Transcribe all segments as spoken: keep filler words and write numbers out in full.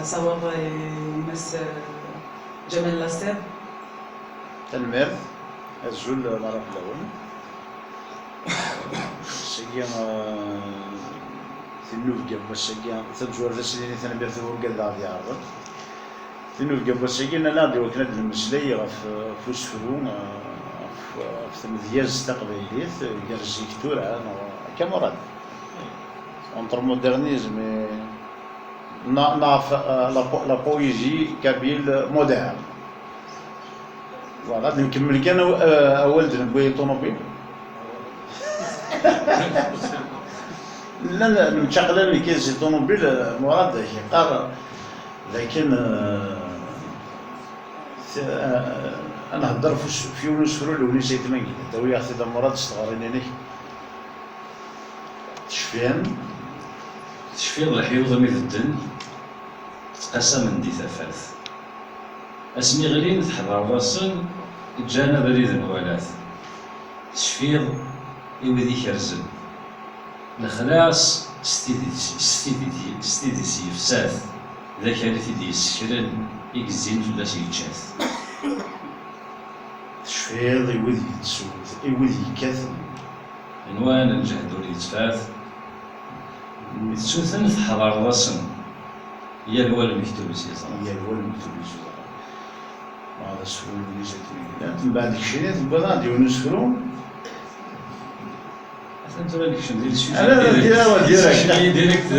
Sawaḍ i Mass Ǧamal Laṣir. Tanemmirt. Azul, meṛṛa fell-awen. Ass-agi, eh, tinnubga n wass-agi, tamezwarut ad s-nini tanemmirt i wurgaz d aɣ-d-iɛerḍen. Tinnubga n wass-agi, nella-d i wakken ad d-nemmeslay ɣef, ɣef usefru, eh, ɣef, ɣef tmedyazt taqbaylit, eh, gar zik tura, neɣ akka, Murad? Entre modernisme et, neɣ, neɣ, eh, la po-, la poésie kabyle moderne. Voilà, ad nkemmel kan aw-, eh, awal d-newwi i ṭunubil. Nella n-, nemcaqlal nekk si ṭunubil, eh, Murad yeqqar dakken, eh, t-, eh, ad nhedder f us-, f yiwen usefru n Lewnis Ayt Mengellat. Awi-yaɣ-t-id a Murad s tɣerin-inek. Tecfiḍ? Tecfiḍ leḥyuḍ mi bedden, ttqasamen di tafat. Asmi ɣlin, tḥeḍreḍ-asen, ǧǧan abrid n walat. Tecfiḍ i wid ikerzen. Lexlaṣ s tidet, s tidet, s tidet yefsa-t, d akal i t-id-yessekren, i yezzin fell-as yečča-t. Tecfiḍ i wid yettu-, i wid yekkaten. Nwan lǧehd ur yettfat. Mi tettuten, tḥeḍreḍ-asen. Yal wa lmektub i s-yeẓra. Yal wa lmektub i s-yeẓra. Ma d asefru n Lewnis Ayt Mengellat, mbeɛd keččini tewwiḍ-aɣ-d yiwen n usefru. Atan tura nekcem di le sujet. Ala, direct. Direct, direct. Direct.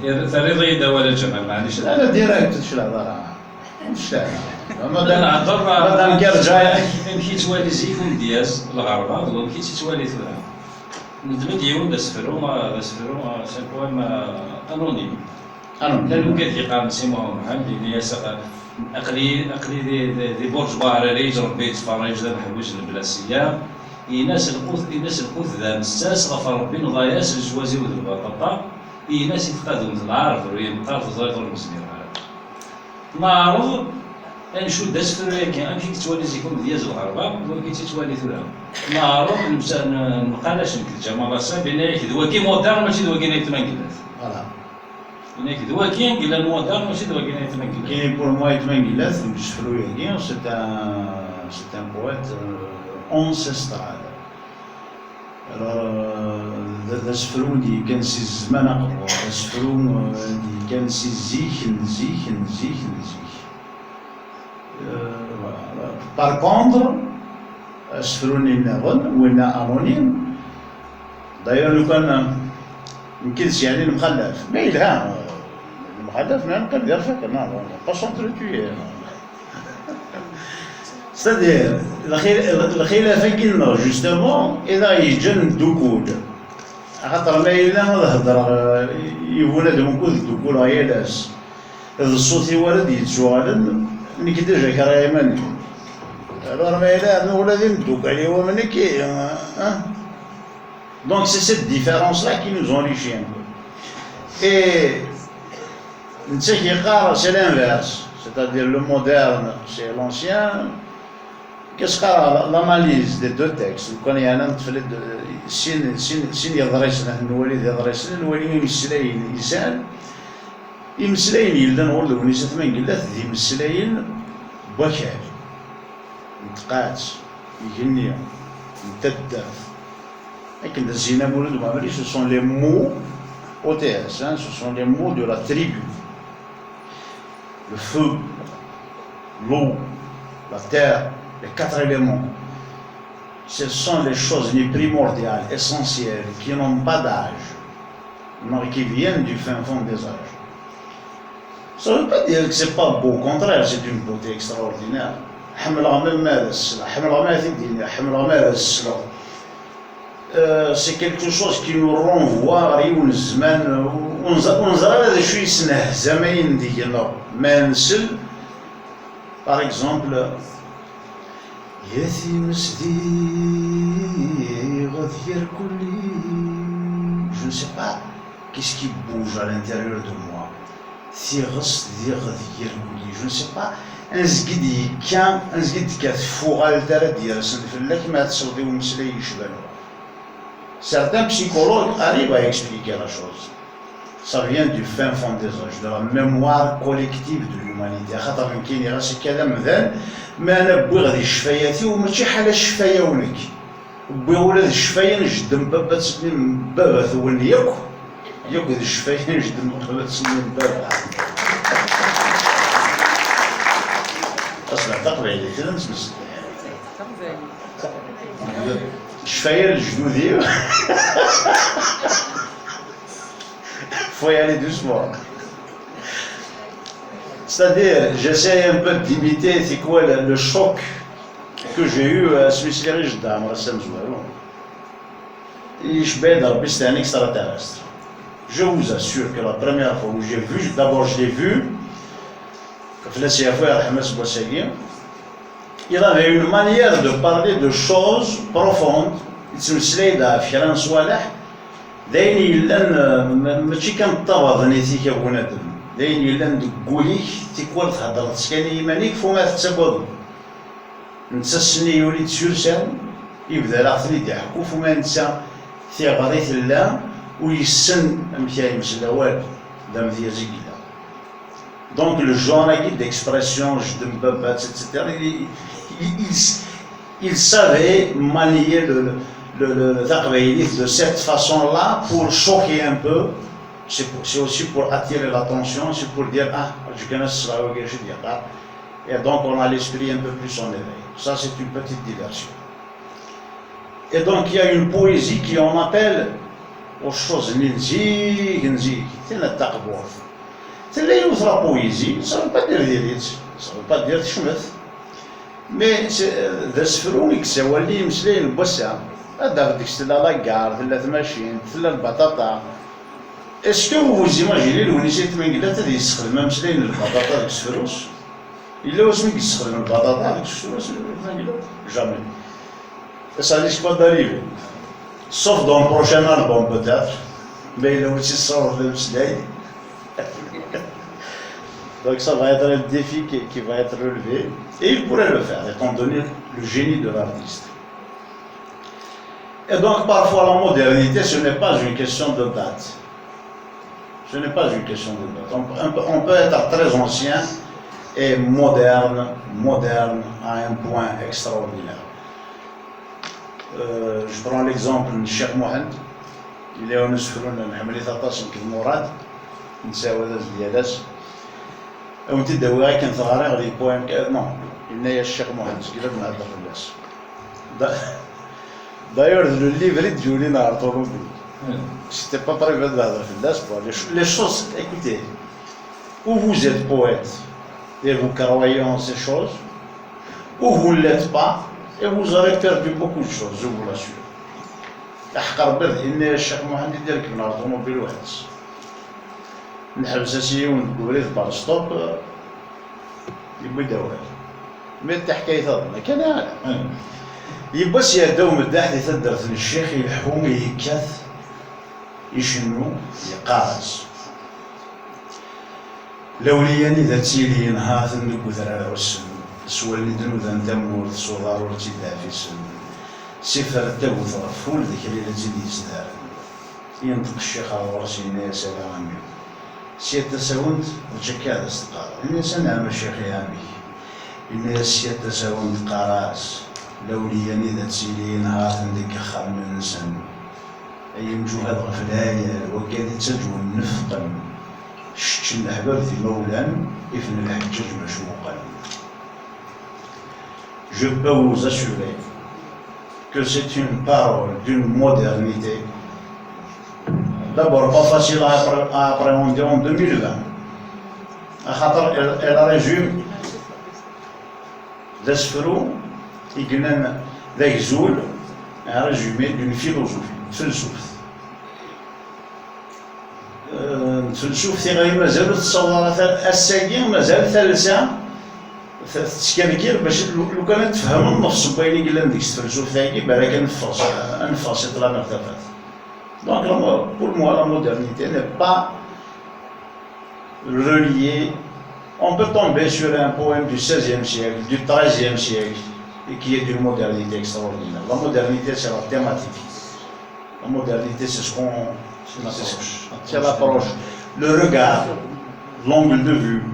Eh, terriḍ-iyi-d awal a Ǧamal, maɛlic. Ala, direct, ur tecliɛeḍ ara. Ur tecliɛeḍ ara. Madame, Nehder, Madame Gerja. Amek yettwali zik umedyaz lɣerba, d wamek i tt-yettwali tura. Nedmen-d yiwen d asefru, d asefru, c'est un poème, euh, anonyme. Anonyme. Llan wigad yeqqaren Sima Muḥend, yenna-yas, aq-, aql-i, aql-i di, di, di Burǧ Bahrari, Rebbi yettferrij, d ameḥwiǧ n lebla siyam. Yenna-s lqut, yenna-s lqut d amessas, ɣef Rebbi nḍa-yas leǧwaz-iw d lbaṭaṭa. Yenna-s i tqadumt lɛerb, ru yemqar teẓriḍ ur nezmir ara. Neɛreḍ ad ncudd asefru-agi, amek i yettwali zik umedyaz lɣerba, d wamek i tt-yettwali tura. Neɛreḍ nemsa-, n-, nemqalac nekk d Ǧamal Aṣab, yenna-yak d wagi modern, mačči d wagi n Ayt Mengellat. Voilà. Yenna-yak d wagi i yellan modern, mačči d wagi n Ayt Mengellat. Kini pour moi, Ayt Mengellat, deg usefru-agi, c'est un, c'est un poète, euh, ancestral. Alors, euh, d, d asefru i d-yekkan si zzman aqbur, d asefru, euh, i d-yekkan si zik, n zik, n zik, n zik. Euh, voilà. Par contre, asefru-nni nniḍen, winna anonyme, d'ailleurs, lukan, euh, nekk d-s yeɛni lemxallaf, mais yelha, euh, lemxallaf, mais neqqim di rfak, non, non, non, pas s'entretuer, non. C'est-à-dire, lxil-, lxilaf-agi-nneɣ, justement, i d aɣ-yeǧǧan neddukul. Axaṭer ma yella ad hedreɣ, eh, i bunadem ukud ddukuleɣ yal ass, d ṣṣut-iw ara d-yettuɣalen, nekk déjà kerheɣ iman-iw. Alors ma yella rnu ula d imeddukkal-iw am nekki, eh, eh. Donc c'est cette différence-là qui nous enrichit un peu. Et netta yeqqar c'est l'inverse, c'est-à-dire le moderne c'est l'ancien. Qu'est-ce que la-, l'analyse des deux textes, lukan yeɛni neṭṭef-d sin, sin, sin yeḍrisen, ad nwali d iḍrisen, nwali imeslayen yellan, imeslayen yellan ɣur Lewnis At Mengellat d imeslayen n wakal, n tqaɛet, n igenni, n taddart. Akken d Zina Mulud Mɛemmri, ce sont les mots O T S, hein, ce sont les mots de la tribu. Le feu, l'eau, la terre, les quatre éléments. Ce sont les choses les primordiales, essentielles, qui n'ont pas d'âge, mais qui viennent du fin fond des âges. Ça veut pas dire que c'est pas beau, au contraire, c'est une beauté extraordinaire. Ḥemmleɣ ma, ma ara sleɣ, ḥemmleɣ ma ara t-id-iniɣ, ḥemmleɣ ma ara sleɣ. Euh, c'est quelque chose qui nous renvoie ɣer yiwen zzman, ur neẓ-, ur neẓri ara d acu yesnehzam ayen deg-neɣ. Ma nsel, par exemple, ya times diɣ d yerkulli, je ne sais pas qu'est-ce qui bouge à l'intérieur de moi. Tiɣest diɣ d yerkulli, je ne sais pas, anezg i d-yekka, anezg i d-tekka tfuɣalt ara d-yersen fell-ak ma ad tesleḍ i umeslay yecban wa. Certains psychologues arrivent à expliquer la chose. Ça vient du fin fond des âges, de la mémoire collective de l'humanité. Axaṭer nekkini ɣas akka d amdan, ma ana wwiɣ di ccfayat-iw, mačči ḥala ccfaya-w nekk. Wwiɣ ula d ccfaya n jeddi n baba-tsen n baba-twen yakk, yakk d ccfaya n jeddi n baba-tsen n baba. Asla taqbaylit i d nettmeslay. Ccfaya n lejdud-iw. Faut y aller doucement. C'est-à-dire, j'essaie un peu d'imiter, c'est quoi le, le choc que j'ai eu à Swiss Village dans Hassan Zouarou. Et je vais dans le un extraterrestre. Je vous assure que la première fois où j'ai vu, d'abord je l'ai vu, Flassia Fouer Hamas Boussagui, il avait une manière de parler de choses profondes. Yettmeslay-d ɣef kra n ṣṣwaleḥ, d ayen yellan, eh, ma-, mačči kan d tabaḍnit-ik a bunadem, d ayen yellan deg wul-ik, tikwal theddreḍ-tt kan i yiman-ik, fuma tettagadeḍ. Netta ass-nni yuli-d sur scène, yebda la ɣ-ten-id-iḥekku, fuma netta tiɣri tella, u yessen amek ara yemmeslay awal d amedyaz i yella. Donc le genre-agi d'expression, jeddi n baba-tt, et cetera, il, il, il, il savait manier le, le, le, le, taqbaylit de cette façon-là pour choquer un peu. C'est pour, c'est aussi pour attirer l'attention, c'est pour dire, ah, je connais ça, ok, je dis, ah. Et donc on a l'esprit un peu plus en éveil. Ça, c'est une petite diversion. Et donc, il y a une poésie qui on appelle aux choses n zik, n zik, tin n taqburt. Tella yiwet la poésie, ça veut pas dire diri-tt, ça veut pas dire tecmet. Mais c'est, euh, d asefru i yessawalen i yimeslayen n wass-a. Ad d-tafeḍ deg-s tella la gare, tella tmacint, tella lbaṭaṭa. Est-ce que vous vous imaginez Lewnis Ayt Mengellat ad yessexdem ameslay n lbaṭaṭa deg usefru-s? Yella wasmi i yessexdem lbaṭaṭa deg usefru-s Ayt Mengellat? Jamais. Et ça risque pas d'arriver. Sauf dans le prochain album peut-être. Mais il a aussi sort de soleil. Donc ça va être un défi qui, qui va être relevé. Et il pourrait le faire, étant donné le génie de l'artiste. Et donc parfois la modernité, ce n'est pas une question de date. Ce n'est pas une question de date. On, on peut, on peut être très ancien et moderne, moderne à un point extraordinaire. Euh, je prends l'exemple de Cheikh Mohamed. Il est un usefru, nḥemmel-it aṭas nekk d Murad, nessawal-as yal ass. Ad wen-t-id-awiɣ akken t-ɣriɣ di point, euh, non, yenna-yas Cheikh Mohamed, zgiɣ ad nehder fell-as. Da-, d'ailleurs, d le livre i d-yulin ɣer ṭumubil. C'était pas prévu ad nehder fell-as. Bon, les, ch-, les choses, écoutez, ou vous êtes poète et vous croyez en ces choses, ou vous ne l'êtes pas et vous aurez perdu beaucoup de choses, je vous l'assure. Aḥeqq Rebbi, ad yenna-yas Cheikh Mohamed i d-irekben ɣer ṭumubil weḥd-s. Nḥebs-as i yiwen deg ubrid bar stop, yewwi-d awal. Mi d taḥkayt aḍna kan ara. Yiwwas iɛedda umeddaḥ di taddart n ccix, ileḥḥu, yekkat, icennu, yeqqar-as: Lawliya-nni d ad tilin, ha-ten deg udrar ɛussen, s wallen i d-nudan tamurt, s uḍar ur tt-id-ɛfisen, s ifer n tagut ɣef wul, d akril ad tt-id-yesdaren. Yenṭeq ccix ar ɣur-s, yenna-yas: Ala a mmi, sya tasawent, mačči akka ad as-teqqareḍ. Yenna-yas: Anɛam a ccix, i ɛemmi-k. Yenna-yas: Sya tasawent, qqar-as, lawliya-nni d ad tilin, ha-ten deg yexxamen-nsen. Ay imǧuhad ɣef lɛayal, wagad i ttaǧwen nefqen, ceččen leḥbab d imawlan, ifen lḥeǧǧaǧ macmuqen. Je peux vous assurer que c'est une parole d'une modernité, d'abord pas facile à appré-, à appréhender en deux mille vingt. Axaṭer elle, elle résume, d asefru i yellan d agzul, un résumé d'une philosophie, d tfelsuft. Euh, d tfelsuft iɣer mazal ur tessaweḍ ara ta-, ass-agi, mazal talsa t-, tettkerkir bac lu-, lukan ad tfehmeḍ nnefs n wayen i yellan deg tfelsuft-agi, balak ad neffeɣ s, ad neffeɣ si ṭṭlam ar tafat. Donc, la mo-, pour moi, la modernité n'est pas reliée. On peut tomber sur un poème du seizième siècle, du treizième siècle, et qui est d'une modernité extraordinaire. La modernité, c'est la thématique. La modernité, c'est ce qu'on, c'est l'approche. C'est l'approche. Le regard, l'angle de vue.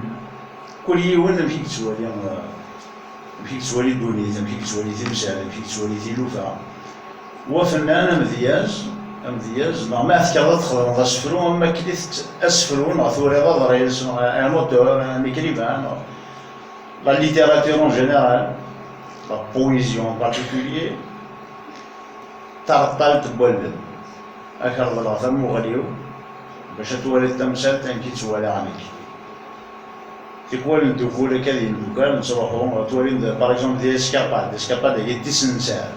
Kul yiwen amek i yettwali, euh, amek i yettwali ddunit, amek i yettwali timsal, amek i yettwali tilufa. Wa fennan amedyaz, amedyaz, neɣ ma tekkreḍ ad txedmeḍ asefru, am wakken i tett-, asefru, neɣ turiḍ aḍris, neɣ un auteur, un écrivain, neɣ la littérature en général, la poésie en particulier, tareṭṭalt n wallen. Ad k-reḍleɣ tamuɣli-w, bac ad twaliḍ tamsalt amek i tt-walaɣ nekk. Tikwal ndukul akka d yimdukal, nettruḥu, ad twalim, par exemple, di escapade, escapade-agi d tisenser.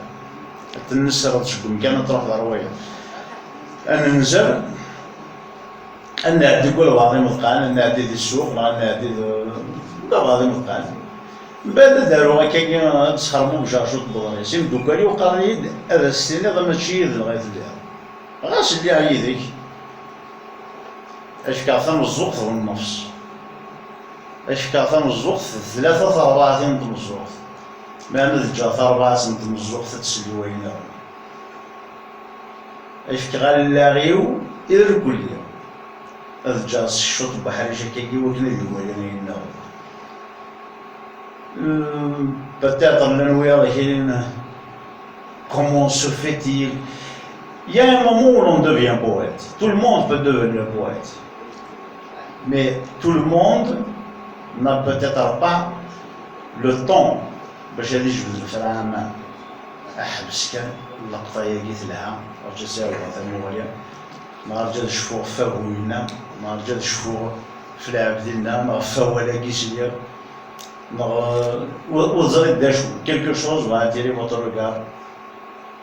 Ad ten-nesreḍ seg umkan, ad truḥeḍ ar wayeḍ. Ad nenzer, ad nɛeddi deg walbeɛḍ imeḍqan, ad nɛeddi di ssuq, neɣ ad nɛeddi d, d walbeɛḍ imeḍqan. Mbeɛd ad aruɣ akkagi, ad d-sxermugeɣ cwiṭ n uḍris. Imdukal-iw qqaren-iyi-d, ad as-tiniḍ mačči yid-neɣ i telliḍ. Ɣas lliɣ yid-k, ad k-fkeɣ tameẓẓuɣt d nnefs. Ad k-fkeɣ tameẓẓuɣt d tlata terbaɛtin n tmeẓẓuɣt. Meɛna ad ǧǧeɣ tarbaɛt n tmeẓẓuɣt ad tesli wayen nniḍen. Ad k-fkeɣ allaɣ-iw irkelli. Ad ǧǧeɣ s ccuṭ n uḥric akkagi wakken ad iwali ayen nniḍen. Euh, peut-être llan wiyaḍ akinin, comment se fait-il? Il y a un moment où l'on devient poète. Tout le monde peut devenir poète. Mais tout le monde n'a peut-être pas le temps bac ad ijbed lefra aman. Aḥbes kan, laqṭa-yagi telha, rǧu ad s-awiɣ tamuɣli, neɣ rǧu ad cfuɣ ɣef wagu-inna, neɣ rǧu ad cfuɣ ɣef lɛebd-inna, neɣ ɣef wawal-agi sliɣ. Neɣ, euh, ur, ur teẓriḍ d acu, quelque chose va attirer votre regard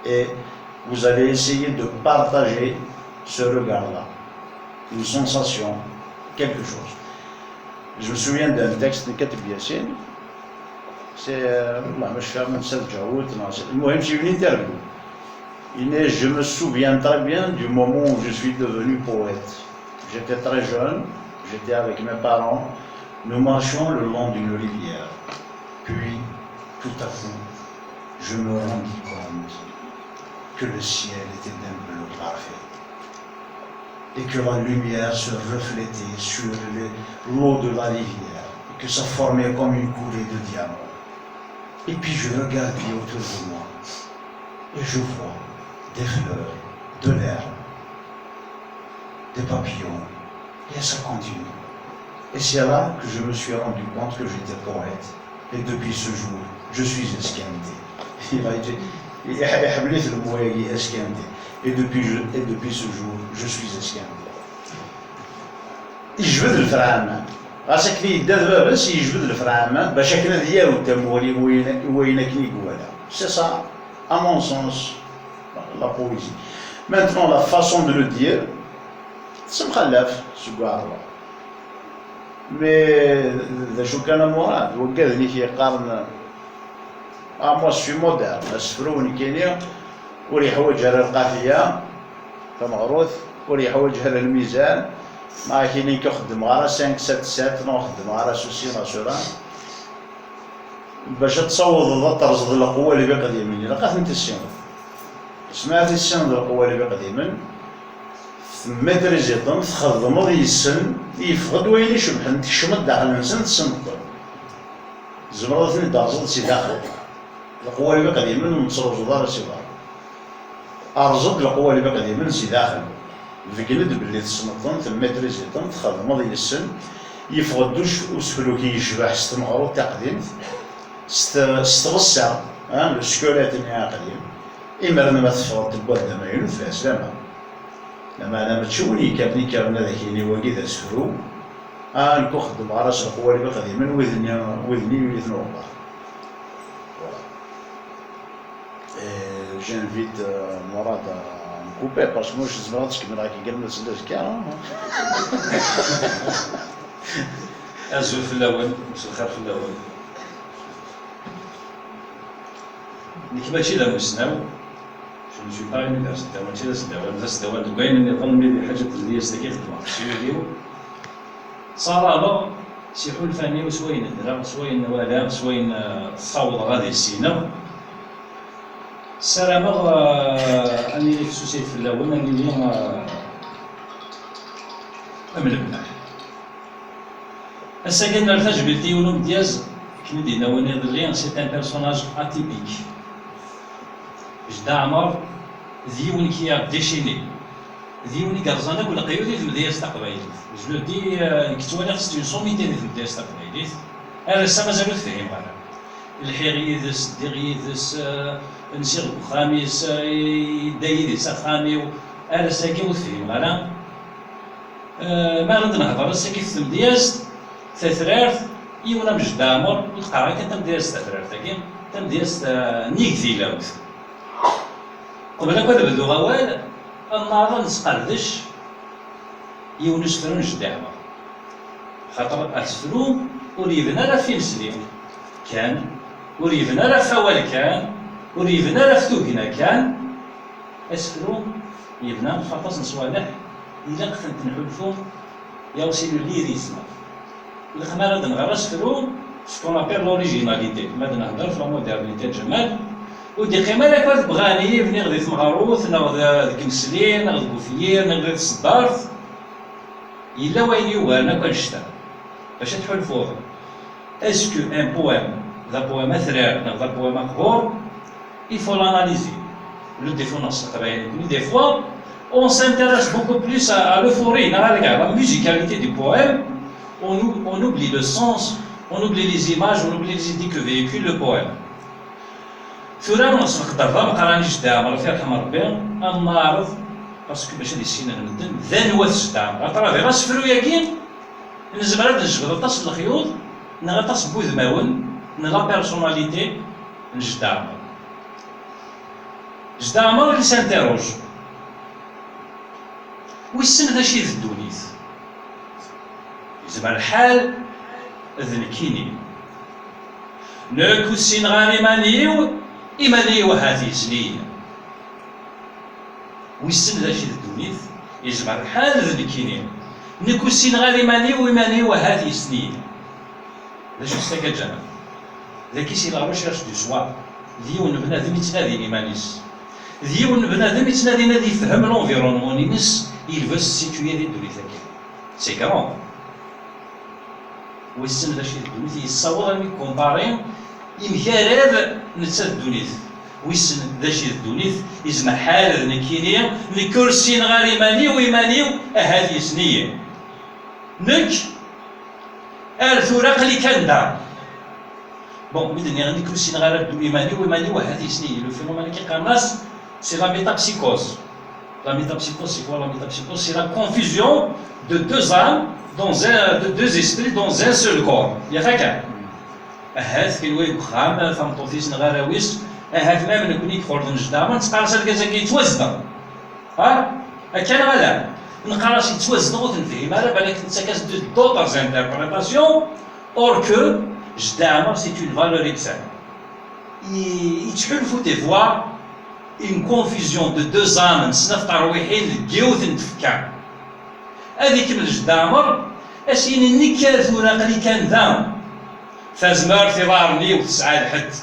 et vous allez essayer de partager ce regard-là, une sensation, quelque chose. Je me souviens d'un texte de Kateb Yassine, c'est, euh, والله مش فاهم، نسيت جاوبت، نسيت. المهم, c'est une interview. Il dit, je me souviens très bien du moment où je suis devenu poète. J'étais très jeune, j'étais avec mes parents, nous marchions le long d'une rivière. Puis, tout à coup, je me rendis compte que le ciel était d'un bleu parfait et que la lumière se reflétait sur les, l'eau de la rivière et que ça formait comme une coulée de diamants. Et puis je regardais autour de moi et je vois des fleurs, de l'herbe, des papillons, et ça continue. Et c'est là que je me suis rendu compte que j'étais poète. Et depuis ce jour, je suis esquinté. Il a été, يحبليت الموية esquinté. Et depuis, je, et depuis ce jour, je suis esquinté. Yejbed lefra aman. Ɣas akken yedda d baba-s, yejbed lefra aman bac akken ad yaru tamuɣli i wayen, i wayen akken i iwala. C'est ça, à mon sens, la poésie. Maintenant, la façon de le dire, tessemxallaf seg uɛerḍi. Mais d acu kan a Murad, waggaden i k-yeqqaren, ah, moi, je suis moderne, asefru nekkini ur yeḥwaǧ ara lqafiya tameɣrut, ur yeḥwaǧ ara lmizan, neɣ akini nekk ur xeddmeɣ ara cinq sept sept, neɣ ur xeddmeɣ ara ceci neɣ cela. Bac ad tawḍeḍ ad terẓeḍ leqwaleb iqdimen, ilaq ad ten-tissineḍ. Asmi ara tissineḍ leqwaleb iqdimen, temmatriziḍ-ten, txedmeḍ yes-sen, yeffeɣ-d wayen icebḥen, tekcmeḍ daxel-nsen, tessneḍ-ten. Tzemreḍ ad ten-id-terẓeḍ si daxel. Leqwaleb iqdimen ur nettruẓuḍ ara si berra. Erẓ-d leqwaleb iqdimen si daxel. Beggen-d belli tessneḍ-ten, temmatriziḍ-ten, txedmeḍ yes-sen. Yeffeɣ-d us-, usefluk yecbeḥ s tmeɣrut taqdimt, s t-, s tɣessa, ah, le squelette-nni aqdim. Imir-nni ma teffɣeḍ deg wadda amaynut, lɛeslama. Lameɛna mačči win yekkren, ikkren ad ak-yini wagi d asefru, ah, nekk ur xeddmeɣ ara s leqwaleb iqdimen, wid-nni, wid-nni yuli-ten uɣebbar. Voilà. Et j'invite, euh, Mourad à me couper, parce que moi, je suis vraiment, je suis, hein. Azul fell-awen, mselxir fell-awen. Nekk mačči d amussnaw, je ne suis pas universitaire, mačči d asdawan, d asdawan deg wayen nniḍen, mi d lḥaǧa n tezliyest-agi xeddmeɣ s wul-iw. Ttarameɣ s iḥulfan-iw, s wayen ddreɣ, s wayen walaɣ, s wayen, eh, ssawḍeɣ ad issineɣ. Ssarameɣ, euh, ad nili fessusit fell-awen, ad nili, euh, am lebnaḥ. Ass-agi ad nerr tajmilt i yiwen umedyaz, akken i d-yenna win iḍelli, c'est un personnage atypique. Jedda Ɛmer d yiwen qui a déchaîné, d yiwen i yerẓan akk leqyud i tmedyazt taqbaylit. Je le dis, euh, nekk ttwaliɣ c'est une sommité di tmedyazt taqbaylit. Ar ass-a mazal ur tefhimeɣ ara. Lḥiɣ yid-s, ddiɣ yid-s, eh, nsiɣ deg uxxam-is, eh, yedda yid-i s axxam-iw, ar ass-agi ur t-fhimeɣ ara. Eh, mi ara d-nehder ass-agi f tmedyazt tatrart, yiwen am Jedda Ɛmer, ur d-qqareɣ kan tamedyazt tatrart-agi, tamedyazt, eh, nnig tilawt. Qbel akk ad bduɣ awal, ad neɛreḍ ad nesqerdec yiwen usefru n Jedda Ɛmer. Xaṭer asefru ur yebni ara ɣef inesli kan, ur yebni ara ɣef wawal kan, ur yebni ara ɣef tugna kan. Asefru yebna ɣef aṭas n ṣṣwaleḥ, ilaq ad tent-nḥulfu, il y a aussi le lyrisme. Ilaq mi ara d-nɣer asefru, ce qu'on appelle l'originalité, ma d-nehder ɣef la modernité n Ǧamal, ur d-iqqim ara akk ad bɣan i bniɣ di tmeɣrut, neɣ d-, deg imesli, neɣ deg ufyir, neɣ di tseddart. Yella wayen yugaren akk annect-a. Bac ad tḥulfuḍ, est-ce que un poème, d apoème atrar, neɣ d apoème aqbur, il faut l'analyser. Le défaut, neɣ s teqbaylit, des fois, on s'intéresse beaucoup plus à, à l'euphorie, neɣ à la, la musicalité du poème, on ou-, on oublie le sens, on oublie les images, on oublie les idées que véhicule le poème. Tura s leqder d ameqqran i Jedda Ɛmer, ad t-yerḥem Rebbi, ad neɛreḍ, parce que bac ad issinen medden, d anwa-t Jedda Ɛmer. Aṭraviɣ asefru-agi, nezmer ad nejbed aṭas n lexyuḍ, neɣ aṭas n wudmawen, n la personnalité n Jedda Ɛmer. Jedda Ɛmer, il s'interroge. Wissen d acu i d ddunit? Yezmer lḥal d nekkini. Nekk ur ssineɣ ara iman-iw, iman-iw ahat yessen-iyi. Wissen d acu i d ddunit? Yezmer lḥal d nekkini. Nekk ur ssineɣ ara iman-iw, iman-iw ahat yessen-iyi. D acu-tt tagi a Ǧamal? Dagi c'est la recherche du soi. D yiwen n bnadem yettnadin iman-is. D yiwen n bnadem yettnadin ad yefhem l'environnement-ines, il veut se situer di ddunit-agi. C'est grand. Wissen d acu i d ddunit, yessaweḍ armi comparer, yemgarad netta d ddunit. Wissen d acu i d ddunit, yezmer lḥal d nekkini, nekk ur ssineɣ ara iman-iw, iman-iw, ahat yessen-iyi. Nekk, ar tura aql-i kan da. Bon, mi d-nniɣ nekk ur ssineɣ ara ddu iman-iw, iman-iw ahat yessen-iyi. Le phénomène-agi qqaren-as, c'est la métapsychose. La métapsychose, c'est quoi la métapsychose? C'est la confusion de deux âmes, dans un, de deux esprits dans un seul corps. Yak akka? Ahat, kenwi deg uxxam, tameṭṭut-is neɣ arraw-is, ahat même nekkni deg uxxam n Jedda Ɛmer, nettqar-as argaz-agi yettwazdeɣ. Ha? Akka neɣ ala? Neqqar-as yettwazdeɣ, ur t-nefhim ara, balak nettak-as-d d'autres interprétations, or que Jedda Ɛmer, c'est une valeur extrême. I-, yettḥulfu des fois une confusion de deux âmes, n snat terwiḥin deg yiwet n tfekka. Ad ikemmel Jedda Ɛmer, ad s-yini, nekk ar tura aql-i kan da. Tazmert iḍarren-iw tesɛa lḥedd.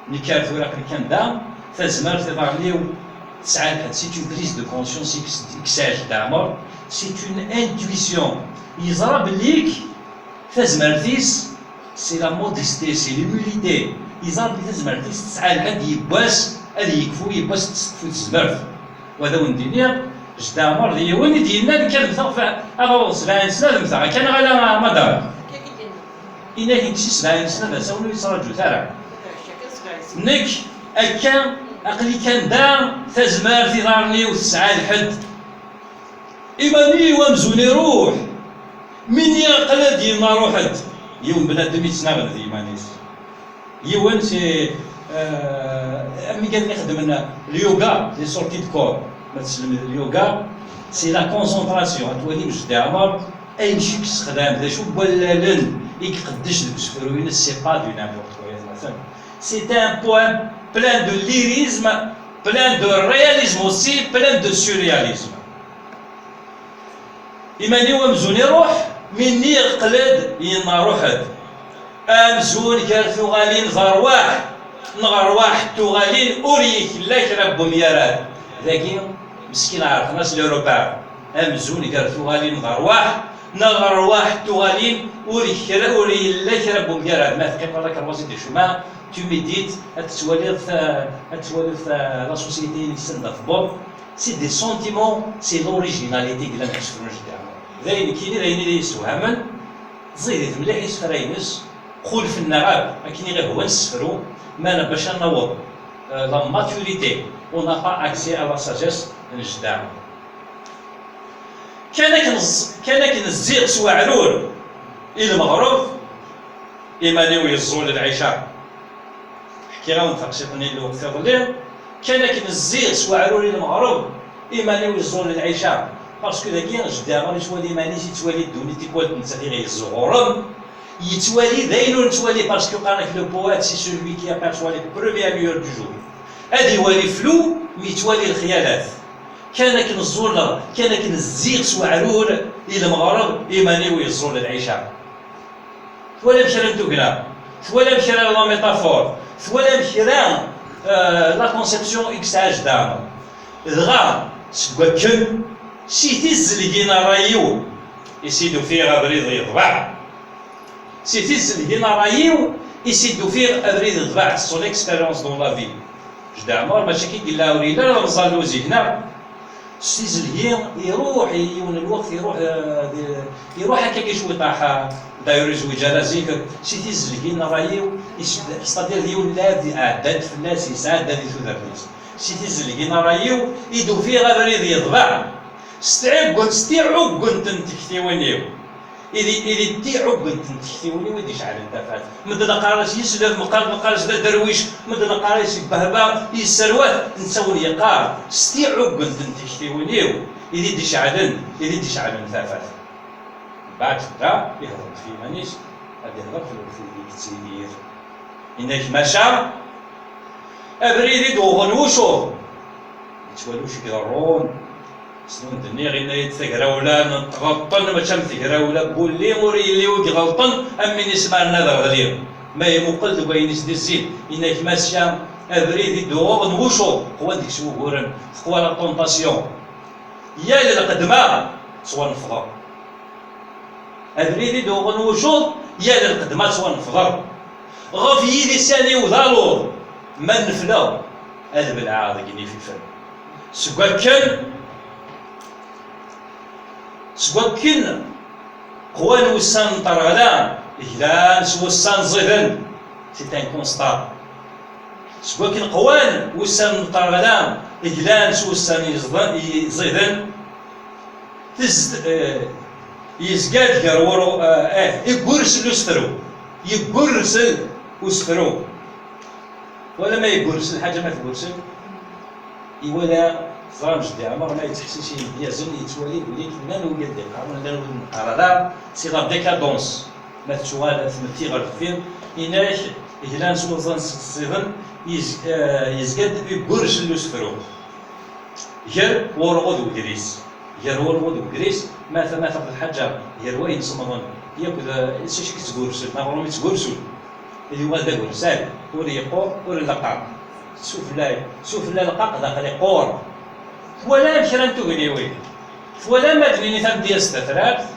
Nekk ar tura aql-i kan da. Tazmert iḍarren-iw tesɛa lḥedd. C'est une prise de conscience i yes-, i yesɛa Jedda Ɛmer. C'est une intuition. Yeẓra belli tazmert-is, c'est la modestie, c'est l'humilité. Yeẓra belli tazmert-is tesɛa lḥedd, yiwwas ad yekfu, yiwwas ad tekfu tezmert. Wa d awen-d-iniɣ, Jedda Ɛmer d yiwen i d-yennan, nekk ad mmteɣ f-, ad aweɣ sebɛin sna ad mmteɣ. Akka neɣ ala, madam? Inna-k, nekk si sebɛin sna d asawen ur yettraǧut ara. Nekk, akka, aql-i kan da, tazmert iḍarren-iw tesɛa lḥedd. Iman-iw amzun iruḥ, mi nniɣ aql-ad yenna ruḥ-d. Yiwen bnadem yettnaɣen d yiman-is. Yiwen si, euh, am wigad ixeddmen le yoga, les sorties de corps. Ma teslemd le yoga, c'est la concentration. Ad twalim Jedda Ɛmer, ayen i yessexdam, d acu n wallalen i iqeddec deg usefru-ines, c'est pas du n'importe quoi, ya tmatan. C'est un poème plein de lyrisme, plein de réalisme aussi, plein de surréalisme. Iman-iw amzun iruḥ, mi nniɣ qel-d, yenna ruḥ-d. Amzun gar tuɣalin d arwaḥ. Neɣ rrwaḥ d tuɣalin ur yekla kra n wemgarad. Dagi, meskin ɛerqen-as l'Europa. Amzun gar tuɣalin d rrwaḥ, neɣ rrwaḥ d tuɣalin ur yekra, ur yella kra n wemgarad. Ma teqqimeḍ à la Croisée des Chemins, tu médites, ad tettwaliḍ ta-, ad tettwaliḍ ta-, la société-inek sanda tewweḍ. C'est des sentiments, c'est l'originalité yellan deg usefru n Jeddi Ɛmer. D ayen nekkini, d ayen i d iyi-yessewhamen. Ẓidit mliḥ isefra-ines, xulfen-aɣ akk akken i ɣ-ihwan ssefru, ma bac ad naweḍ, euh, la maturité, on n'a pas accès à la sagesse n Jeddi Ɛmer. Kan akken ẓ-, kan akken zziɣ s weɛrur i lmeɣreb, iman-iw yeẓẓul lɛica. Ḥkiɣ-awen taqsiṭ-nni n lweqt iḍelli, kan akken zziɣ s weɛrur i lmeɣreb, iman-iw yeẓẓul lɛica. Parce que dagi, Jeddi Ɛmer yettwali iman-is, yettwali ddunit tikwal d nettat i ɣ-yezzuɣuren, yettwali d ayen ur nettwali, parce que qqaren-ak le poète, c'est celui qui aperçoit les premières lueurs du jour. Ad iwali flou, mi yettwali lexyalat. Kan akken ẓẓuleɣ, kan akken zziɣ s weɛrur i lmeɣreb, iman-iw yeẓẓul lɛica. Twalam kra n tugna, twalam kra la métaphore, twalam kra, euh, la conception i yesɛa Jeddi Ɛmer. Dɣa, seg wakken, si tizzelgin ṛṛay-iw i s-id-ufiɣ abrid yeḍbeɛ. Si tizzelgin ṛṛay-iw i s-id-ufiɣ abrid yeḍbeɛ, c'est son expérience dans la vie. Jeddi Ɛmer mačči akka i yella, ur yelli ara d ameẓẓallu zik, neɣ? S tizelgi, iruḥ i yiwen n lweqt, iruḥ, eh, di, iruḥ akka i cwiṭaḥ, eh, d'ailleurs izweǧ ala zik, si tizelgi n ṛṛay-iw, is-, c'est-à-dire d yiwen n lɛebd iɛeddan fell-as, yesɛedda di tudert-is. Si tizelgi n ṛṛay-iw, i d-ufiɣ abrid yeḍbeɛ. S tɛuggent, s tiɛuggent n tektiwin-iw. Idi, idi d tiɛuggent n tektiwin-iw i d-iceɛlen tafat. Medden qqaren-as yesleb, meqqar, meqqar-as d aderwic, medden qqaren-as yebbehba, yesserwat, netta ur yeqqar. S tiɛuggent n tektiwin-iw, idi d-iceɛlen, idi d-iceɛlen tafat. Mbeɛd da, ihder-d f yiman-is, ad ihder f lwet ideg yettidir. Yenna-k maca, abrid i d-uɣen wucur, yettwali ucek d ṛṛun. Snu d-nniɣ, yenna-yi-d tagrawla n tɣelṭen, mačči am tegrawla n wulli, ur yelli wi iɣelṭen, am win ismaren ad ɣli. Ma imuqel deg wayen i s-d-izzin, yenna-k maca, abrid i d-uɣen wucur, qwan deg-s wuguren, teqwa la tentation. Yal lqedma ttwanefḍeɣ. Abrid i d-uɣen wucur, yal lqedma ttwanefḍeɣ. Ɣef yidis-aniw d aluḍ, ma nefleɣ, ad belɛeɣ deg inififen. Seg wakken, seg wakken qwan wussan n ṭṭerɣla, glan s wussan ẓiden. C'est un constat. Seg wakken qwan wussan n ṭṭerɣla, glan s wussan yeẓḍen-, ẓiden, tez-, eh, yezga-d gar wur-, eh, eh, iggursel usefru. Yeggursel usefru. Wala ma yeggursel, lḥaǧa ma teggursel, iwala, teẓram Jeddi Ɛmer ma yettḥessis i yimedyazen, yettwali d win i llan wid i d-iqqaren, llan wid neqqar ara, c'est la décadence. Ma tettuɣal tmetti ɣer deffir, inak glan s wuẓan ssiḍen, yez-, eh, yezga-d iggursel usefru. Gar wurɣu d wegris, gar wurɣu d wegris, ma ta-, ma tafeḍ lḥaǧa gar wayen semmḍen yakk d, eh, s acu i yettgursel, d aɣrum i yettgursul. Ad yuɣal d agersal, ur yeqqur, ur ileqqaq. Sufella, sufella leqqaq, daxel iqqur. Twalam kra n tugniwin? Twalam ma d-nini tamedyazt tatrart?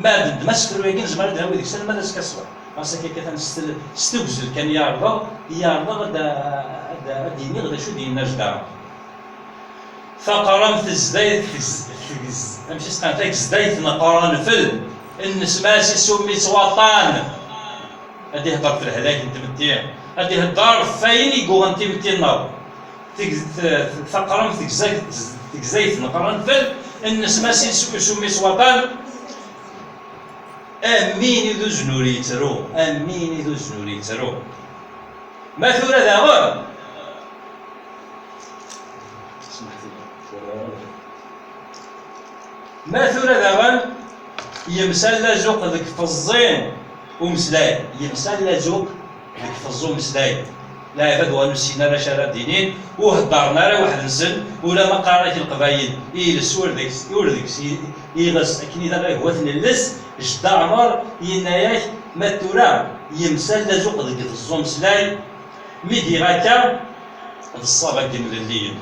Ma d-, d ma sefru-agi nezmer ad d-nawi deg-s alma d azekka ṣṣbeḥ. Ɣas akka kan s t-, s tugzel kan i ɛerḍeɣ, i ɛerḍeɣ ad, ad, ad d-iniɣ d acu d-yenna Jeddi Ɛmer. Taqeremt tezdayt, tegz-, tegz-, amek i s-qqaren, tagezdayt n qerenfel, nnesma-s isummi-tt waṭṭan. Ad ihder f lehlak n tmetti, ad ihder f wayen i yuɣen timetti-nneɣ. Teg-, t-, taqeremt tegza-, tegzayt n qerenfel, nnesma-s is-, isummi-tt waṭṭan. Am win i d uznur yettru, am win i d uznur yettru. Ma tura daɣen, ma tura daɣen, yemsal azuq deg teẓẓi umeslay, yemsal azuq deg teẓẓi umeslay. Lɛibad ur nessin ara acu ara d-inin, ur heddren ara weḥd-nsen, ula ma qqaren-ak Leqbayel, iles ur deg-s, ur deg-s i-, iɣes, akken i d aɣ-ihwa ad t-nelles. Jeddi Ɛmer yenna-yak, ma tura yemsal azuq deg teẓẓi umeslay, Mi giɣ akka, d ṣṣaba n yimlelliyen.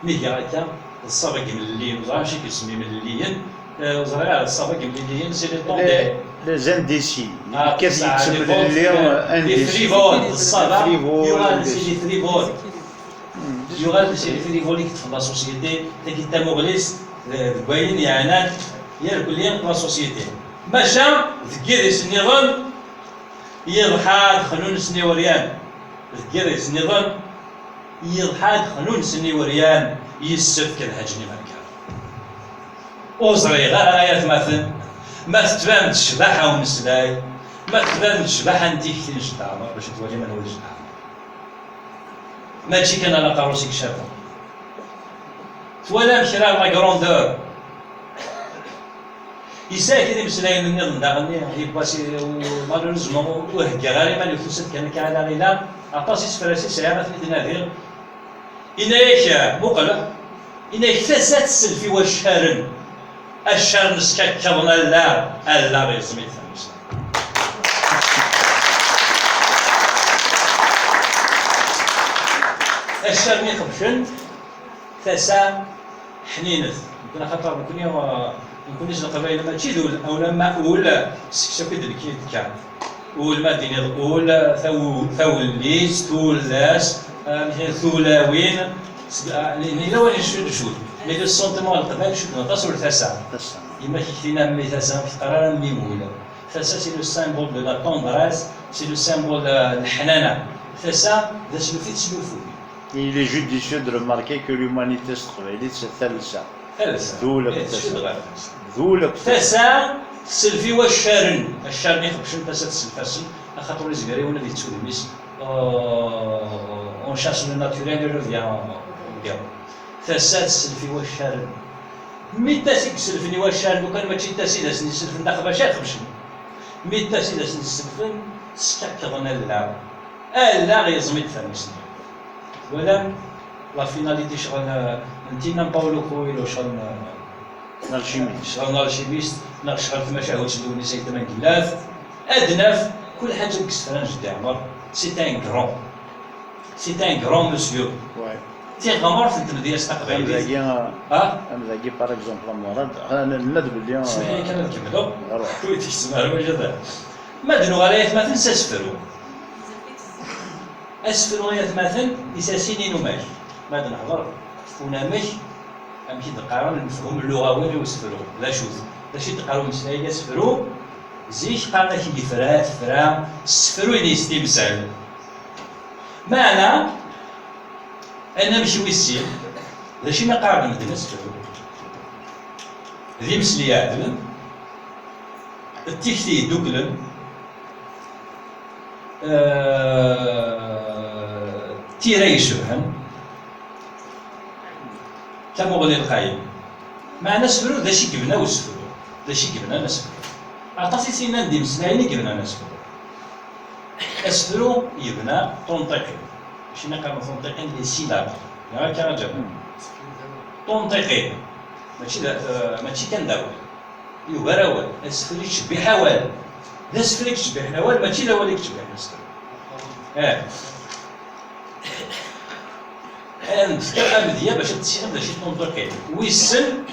Mi giɣ akka, d ṣṣaba n yimlelliyen. Ur ẓriɣ acu i k-yessemmi imlelliyen. Eh, ur ẓriɣ ara, d ṣṣaba n yimlelliyen, c'est le temps de... Les, les indécis. Ah, yekkat-d ça, les yettemlelli, votes, les, les indécis. Frivoles, d ṣṣaba, frivoles, yuɣal indécis. C'est les frivoles. Yuɣal c'est les frivoles i yeṭṭfen la société, tagi d tamuɣli-s, eh, deg wayen yeɛnan irkelli la société. Maca, deg yidis nniḍen, yeḍḥa-d xnunsen iweryan. Deg yidis nniḍen, yeḍḥa-d xnunsen iweryan, yessefk ad ḥaǧen imerkan. Ur ẓriɣ ara, ay atmaten, ma tettban-d ccbaḥa n umeslay, ma tettban-d ccbaḥa n tikti n Jdɛmer, bac ad twalim anwa d Jdɛmer. Mačči kan ala aqerru-s i icab. Twalam kra la grandeur. Yesɛa kra imeslayen nniḍen daɣen, yiwwas, malheureusement, ur heggaɣ ara iman-iw, tusa-d kan akka ala ɣila, aṭas isefra-s i sɛiɣ ad ten-id-nadiɣ. Yenna-yak, muqel, yenna-yak, tasa tesself i waccaren, accar neskakkaḍen allaɣ, allaɣ yeẓmi-t tamussni. Accar-nni xebcen, tasa ḥninet. Nekkni axaṭer nekkni, uh, nekkni s Leqbayel mačči d ul, alamma ul, seg-s akk i d-nekki d-kkan. Ul, ma d-tiniḍ ul, tawu-, tawellizt, tullas, uh, tulawin, seg, uh, n-, n-, yella wayen cud cud. Mais le sentiment n Leqbayel cudden aṭas ur tasa. Tasa. Yemma-k ktin a mmi tasa, ur teqqar ara mmi ul. Tasa, c'est le symbole de la tendresse, c'est le symbole, euh, n leḥnana. Tasa, d aslufi teslufuy. Il est judicieux de remarquer que l'humanité s teqbaylit, c'est talsa. Talsa. D ul akked tasa. D ul akked tasa. Tasa, tesself i waccaren. Accaren ixebcen, tasa tesself-asen, axaṭer ur yezmir yiwen ad yettu udem-is, euh, on chasse le naturel et revient au guerre. Tasa tesself i waccaren. Mi d tasa i iselfen i waccaren, lukan mačči d tasa i d asen-iselfen, d aqbac ay xebcen. Mi d tasa i d asen-iselfen, skakkḍen allaɣ. Allaɣ yeẓmi-d tamussni. Twalam la finalité, ccɣel, euh, n Tinam Paulo Coelho, ccɣel n, n alchimiste, ccɣel n alchimiste, neɣ ccɣel n tmacahut n Lewnis Ayt Mengellat. Ad naf kul ḥaǧa deg isefra n Jeddi Ɛmer, c'est un grand. C'est un grand monsieur. Ouais. Tiɣmert n tmedyazt taqbaylit. Am dagi, ah? Am dagi, par exemple, a Murad, ah, n-, nenna-d belli, ah, smeḥ-iyi kan ad kemmleɣ. Ruḥ. Ur tkessem ara wajada. Ma d-nuɣal ay atmaten s asefru. Asefru ay atmaten, yesɛa sin inumak. Ma d-nehḍer ɣef unamek, amek i d-qqaren lmefhum lluɣawi i usefru? D acu-t? D acu i d-qqaren umeslay-agi asefru? Zik qqaren-ak yefra, tefra, ssefru-ines timsal. Meɛna, anamek wis sin, d acu i mi qqaren medden asefru? D imesli iɛedlen, d tikti yedduklen, eh, d tira icebḥen, tamuɣli lqayen. Meɛna asefru, d acu i yebna usefru? D acu i yebnan asefru? Aṭas i s-yennan d imeslayen i yebnan asefru. Asefru yebna tunṭiqin. Acu i qqaren tunṭiqin? Les syllabes. Neɣ akka a Ǧamal? Tunṭiqin. Mačči d, eh, mačči kan d awal. Yugar awal. Asefru yettcebbiḥ awal. D asefru i yettcebbiḥen awal, mačči d awal i yettcebbiḥen asefru. Eh. Ad am-d-fkeɣ amedya bac ad tessineḍ d acu i d tunṭiqin. Wissen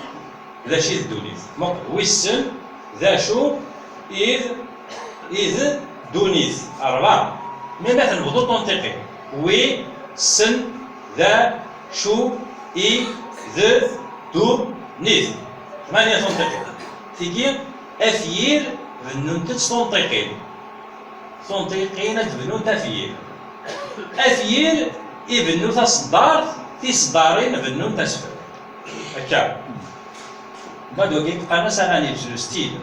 d acu i d ddunit. Muqel. Wissen d acu i d, i d ddunit. Rebɛa. Mi ara nebḍu tunṭiqin. Wissen d acu i d ddunit. Tmanya tunṭiqin. Tigi, afyir bennun-tt tunṭiqin. Tunṭiqin ad bnunt afyir. Afyir ibennu taṣeddart, tiṣeddarin bennunt asefru. Akka. Mbeɛd wagi qqaren-as aɣanib, le style.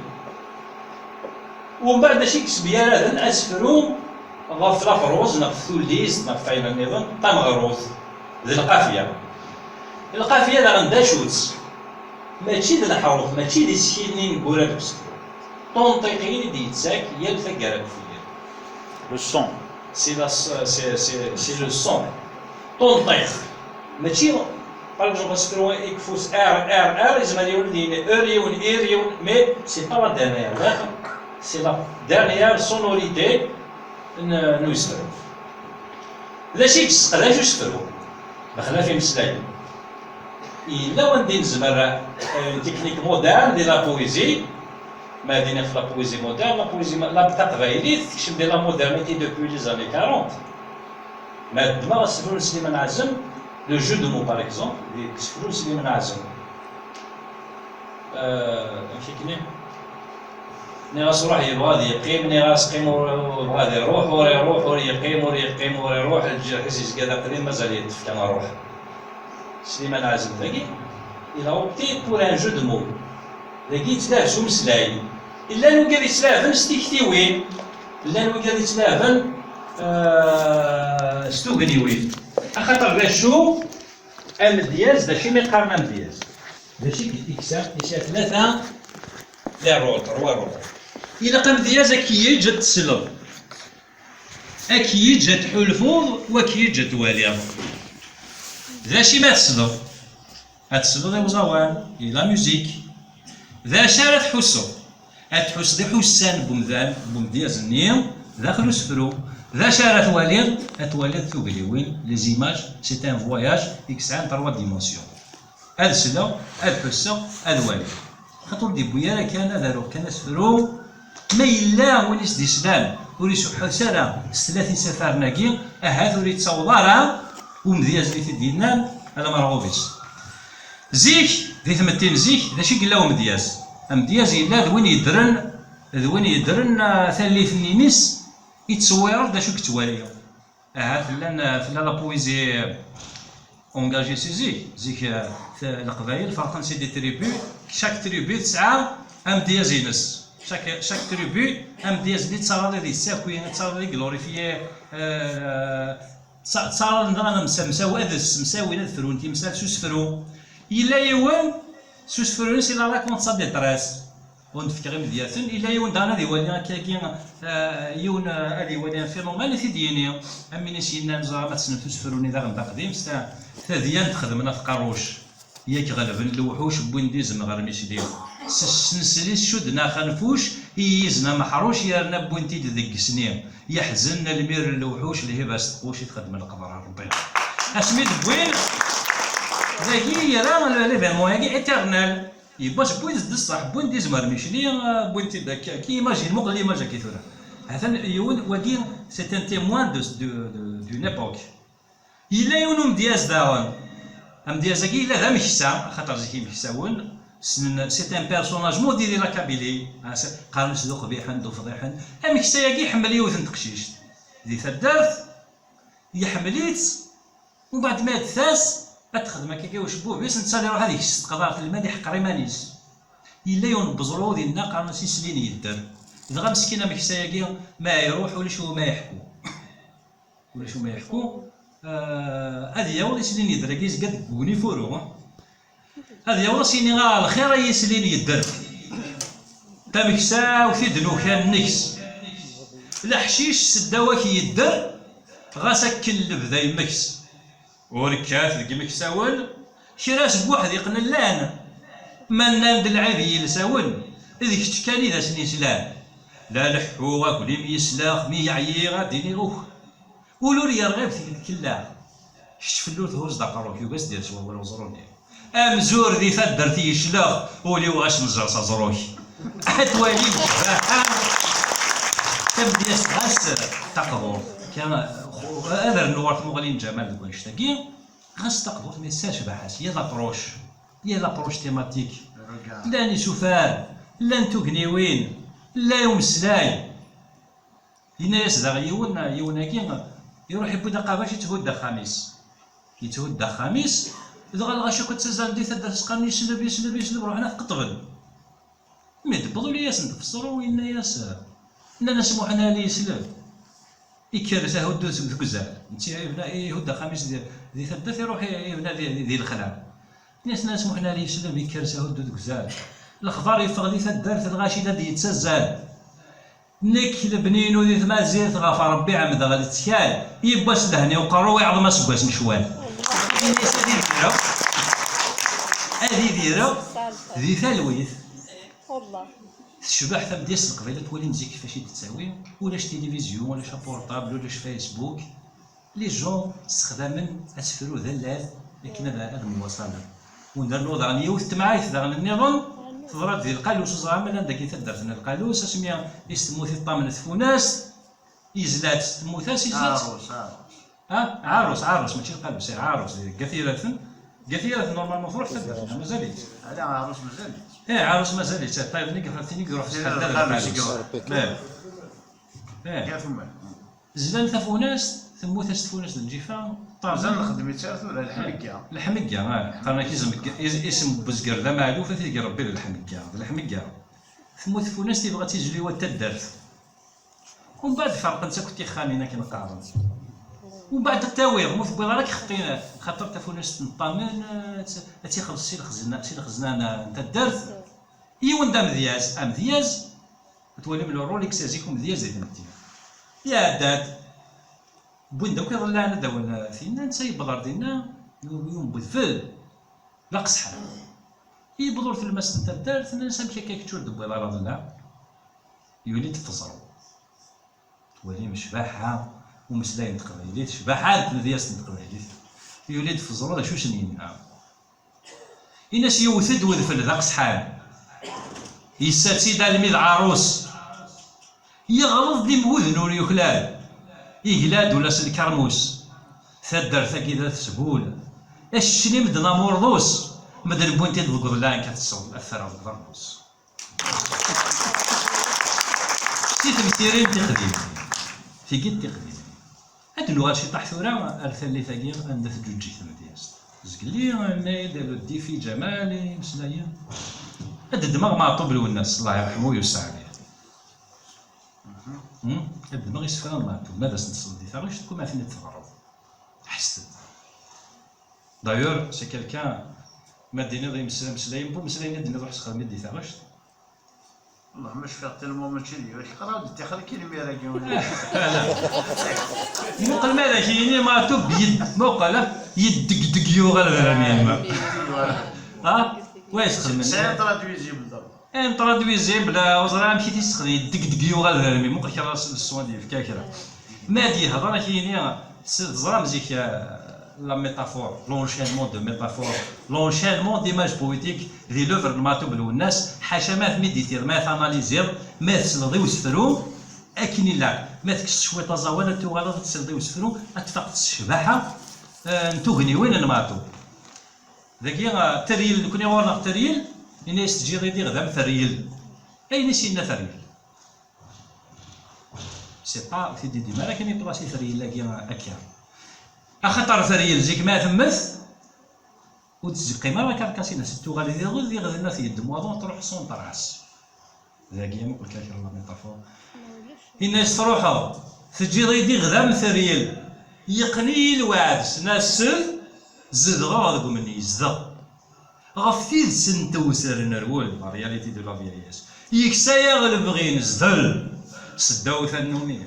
Umbeɛd d acu i yessemyaraden asefru ɣef labruz neɣ ɣef tullist neɣ ɣef wayen nniḍen, tameɣrut d lqafya. Lqafya daɣen d acu-tt? Mačči d leḥruf, mačči d isekkilen ineggura deg usefru. Tunṭiqin i d-yettak yal taggara deg ufyir. Le son. C'est la, c'est, c'est, c'est le son. Tunṭiq. Mačči, par exemple, asefru ikeffus R, R, R, yezmer yiwen ad yini er yiwen, ir yiwen, mais c'est pas la dernière lettre, c'est la dernière sonorité n, n usefru. D acu i yesseqdac usefru? Bexlaf imeslayen. Yella wanda i nezmer, euh, une technique moderne di la poésie, ma din ɣef la poésie moderne, la poésie ma-, la, taqbaylit tekcem di la modernité depuis les années quarante. Ma ddmeɣ asefru n Sliman Ɛazem, le jeu de mots par exemple, di, deg usefru n Sliman Ɛazem. Euh, amek akken i? Nniɣ-as ruḥ, yebɣa ad yeqqim, nniɣ-as qqim, ur, ur yebɣa ad iruḥ, ur iruḥ, ur yeqqim, ur yeqqim, ur iruḥ, lǧerḥ-is yezga d aqdim, mazal yeṭṭef kan ṛṛuḥ. Sliman Ɛazem dagi, il a opté pour un jeu de mots. Dagi yettleheb s umeslay. Llan wigad yettlehben s tiktiwin, llan wigad yettlehben, euh, s tugniwin. Axaṭer d acu, amedyaz, d acu i mi qqaren amedyaz? D acu i yeksa? Yesɛa tlata les rôles, trois rôles. Ilaq amedyaz ad k-yeǧǧ ad tesleḍ, ad k-yeǧǧ ad tḥulfuḍ, u ad k-yeǧǧ ad twaliḍ. D acu i ma tesleḍ? Ad tesleḍ i uẓawan, i la musique. D acu ara tḥusseḍ? Ad tḥusseḍ iḥussan n umdan, n umedyaz-nni, daxel usefru. D acu ara twaliḍ? Ad twaliḍ tugniwin, les images, c'est un voyage i yesɛan trois dimensions. Ad sleɣ, ad ḥusseɣ, ad waliɣ. Xaṭer ur d-yewwi ara kan ad aruɣ kan asefru. Ma yella win i s-d-islan ur isuḥḥus ara s tlata isafaren-agi, ahat ur yettaweḍ ara umedyaz-nni i t-id-yennan alamma ɣur-s. Zik, di tmetti n zik, d acu i yella umedyaz? Amedyaz yella d win yeddren, d win yeddren, ah, tallit-nni-ines, yettṣewwir-d d acu i yettwali. Ahat llan, ah, tella la poésie engagée si zik. Zik, ah, t-, Leqbayel ferqen si des tribus, chaque tribu tesɛa amedyaz-ines. Chaque, chaque tribu, amedyaz-nni ttaraḍ ad yessaki, ttaraḍ ad glorifier, ah, Tta-, ttaraḍen daɣen ad msemsaw-, ad ssemsawin, ad frun timsal s usefru. Yella yiwen, s usefru-ines, il a raconté sa détresse. Ur d-fkiɣ imedyaten, yella yiwen daɣen ad iwali akkagi, eh, yiwen, eh, ad iwali un phénomène, i t-id-yini. Am win i s-yennan, ẓer ma tessnemt usefru-nni daɣen d aqdim, s ta-, tadyant xedmen At Qerruc. Yak ɣelben lewḥuc, wwin-d izem ɣer Micli. S snesli-s cudden axenfuc i yizen ameḥruc, yerna wwin-t-id deg gesni. Yeḥzen lmir n lewḥuc, lhiba s tquc i txeddem leqder n Rebbi. Asmi d-wwin, dagi yera l'événement-agi éternel. Yiwwas wwin-t d ṣṣeḥ, wwin-d izem ɣer Micli, wwin-t-id akka, ki imagine, muqel l'image-agi tura. Atan yiwen, wagi, c'est un témoin de, de, de, d'une époque. Yella yiwen umedyaz daɣen. Amedyaz-agi yella d ameksa, axaṭer zik imeksawen ssnen, c'est un personnage maudit di la Kabylie. Ah, s-, qqaren-as d uqbiḥen, d ufḍiḥen. Ameksa-agi iḥemmel yiwet n teqcict di taddart, iḥemmel-itt, umbeɛd ma ad tas, ad texdem akkagi ucebbub-is, netta ad iruḥ ad ikes teqdart lmal, iḥeqer iman-is. Yella yiwen n weẓru dinna, qqaren-as Islin Yedder. Dɣa meskin ameksa-agi, ma iruḥ, ulac umi yeḥku. Ulac umi yeḥku, eh, ad yaweḍ Islin Yedder-agi, yezga deg unifuru. Ad yaweḍ ad s-yini: "Ah, lxir ay Islin Yedder. Tameksawt i d-nukan nneks. Leḥcic seddaw-ak yedder, ɣas akken lebda yemmeks." Ur kkat deg imeksawen, kra seg uḥdiqen llan. Ma nnan-d lɛib i yilsawen, d kečč kan i d asen-islan. La leḥḥuɣ, aglim yesleɣ, mi yeɛyiɣ ad d-iniɣ uk. Ul ur yerɣib, tged kellaɣ. Kečč fell-ur thuzzeḍ aqerru-k, yugi ad s-d-yers wawal uẓru-nni. Amzur di taddart i yecleɣ, ul-iw ɣas nẓer s aẓru-k. Ad twalim ccbaḥa tamedyazt ɣas taqburt. Kan, ad rnuɣ ɣer tmuɣli n Ǧamal deg wannect-agi, ɣas taqburt, mais s ccbaḥa-s, yal approche, yal approche thématique. Llan isufar, llan tugniwin, llan umeslay. Yenna-yas daɣ yiwen, yiwen-agi, iruḥ yewwi-d aqabac, yetthudda axxam-is. Yetthudda axxam-is, dɣa lɣaci akk ttazzalen di taddart s-qqaren: "Yesleb, yesleb, yesleb", ruḥen ad t-qeṭben. Mi d-tewweḍ ula-yasen tfeṣṣru, yenna-yas, nnan-as Muḥend Ali yesleb. Ikker s ahuddu deg uzal. Netta yebna, ihudd axxam-is di, di taddart, iruḥ i-, yebna di, di, di lexla. Nnan-as Muḥend Ali yesleb, ikker s ahuddu deg uzal. Lexbar yeffeɣ di taddart, lɣaci la d-yettazzal. Nekk lebni-inu di tmazirt, ɣef Rebbi ɛemdeɣ lettkal, yiwwas lehni uqerru, iɛḍem aseggas n ccwal. Ini-as ad idireɣ, ad idireɣ di talwit. Tecbeḥ tamedyazt n Leqbayel, ad twalim zik kiffac i d-tettawi, ulac tilivizyu, ulac apurṭabl, ulac Facebook. Les gens ssexdamen asefru d allal akken ad, ad mwaṣalen. U ndernu daɣen yiwet temɛayt daɣen nniḍen teḍra-d di Lqalus, ur ẓriɣ ma llan dagi taddart n Lqalus, asmi i s-temmut iṭṭam n tfunast, yezla-tt, temmut-as, yezla-tt. Ɛarus, Ɛarus. Ha? Ɛarus, Ɛarus, mačči Lqalus, eh, Ɛarus, di Gat Yiraten. Gat Yiraten, normalement, tṛuḥ taddart-nni, mazal-itt. Ala, Ɛarus mazal-itt. Eh, Ɛarus mazal-itt, eh, ṭṭayḍ-nni, tin i iruḥ s Lqalus. Eh. Eh. Zlan tafunast, temmut-as tfunast n lǧifa, ṭṭaben. Mazal nxeddem-itt ar tura, leḥmegga. Leḥmegga, ah, qqaren-ak izem-, is-, isem n uzger d ameɛluf, ad t-ig Rebbi d leḥmegga, d leḥmegga. Temmut tfunast, yebɣa ad tt-izlu i wat taddart. Umbeɛd ferqen-tt akk tixxamin akken qqaren. Umbeɛd ad tawiḍ, mu tewwiḍ ara ad k-xeṭṭin, xaṭer tafunast n ṭṭamen, eh, ad tt-, ad tt-ixelleṣ si lxezna, si lxezna n, n taddart. Yiwen d amedyaz, amedyaz, ad twalim le rôle i yesɛa zik umedyaz di tmetti. Iɛedda-d, wwin-d akk iḍellaɛen ad d-awin, eh, tinna, netta yewweḍ ar dinna, yewwi udfel, d aqesḥan. Yewweḍ ɣer tlemmast n taddart, nnan-as: "Amek akka kečč ur d-tewwiḍ ara aḍellaɛ?" Yuli-d teẓru. Twalim ccbaḥa umeslay n teqbaylit, ccbaḥa n tmedyazt n teqbaylit. Yuli-d teẓru d acu i sen-yenna. Ini-as yewwet-d wedfel d aqesḥan. Yessa-tt-id almi d Ɛarus. Yeɣleḍ-d imguden ur yuklal. Igla-d ula s lkermus. Taddart-agi d at Sbul. Accen i medden amurḍus. Medden wwin-t-id deg uḍellaɛ, akka tesseḍ, ad t-terreḍ deg uḍermus. Si temsirin tiqdimin, tigi d tiqdimin. Ad nuɣal ciṭaḥ tura ar tallit-agi anda teǧǧuǧǧeg tmedyazt. Zgelli yenna-yi-d le défi Ǧamal imeslayen. Ad ddmeɣ Meɛṭub Lwennas, Allah yerḥmu, yewseɛ lih. Hmm? Ad ddmeɣ isefra n Meɛṭub, ma ad as-n-tesleḍ di taɣect, kum ad ten-id-teɣreḍ. Ḥesset. D'ailleurs, c'est quelqu'un, ma d-tiniḍ imeslayen, imeslayen bu imeslayen i d-tiniḍ, ruḥ sexdem-it di taɣect. Wallah, ma cfiɣ tellement mačči d yiwet. Qrib d-tixer-ik imir-agi. Muqel ma d ak-yini Meɛṭub yed-, muqel, ah, yeddegdeg yuɣal d rmim. Ha? Wa yesxedmen. C'est intraduisible d'abord. Intraduisible, ur ẓriɣ amek i t-yessexdem, yeddegdeg yuɣal d rmim. Muqel kra s-, leṣon d-yefka kra. Ma d-yehder ak-yini, s-, teẓram zik, eh, la métaphore, l'enchaînement de métaphores, l'enchaînement d'images poétiques di l'œuvre n Meɛṭub Lwennas, ḥaca ma tmiditir, ma tanaliziḍ, ma tesleḍ i usefru, akken ilaq, ma tekkes cwiṭ aẓawan, ad tuɣaleḍ ad tesleḍ i usefru, ad tfaqeḍ s ccbaḥa, eh, n tugniwin n Meɛṭub. Dagi, ah, teryel, nekni ɣur-neɣ teryel, ini-as teǧǧiḍ-iyi-d iɣdam teryel. Ayen i s-yenna teryel. C'est pas, ur t-id-idim ara kan i place i teryel-agi akka. Axaṭer teryel zik ma temmet, ur d-teqqim ara karkas-ines, tuɣal d iɣed, iɣed-nni ad t-yeddem waḍu, truḥ s unṭras. Dagi, muqel kan kra la métaphore. Ini-as truḥeḍ, teǧǧiḍ-iyi-d iɣdam teryel. Yeqqen-iyi lweɛd s nasel, zedɣeɣ deg umenni, yezdeɣ. Ɣef tidet n tewser nerwel, la réalité de la vieillesse. Yeksa-yaɣ lebɣi nezdel, seddaw tannumi.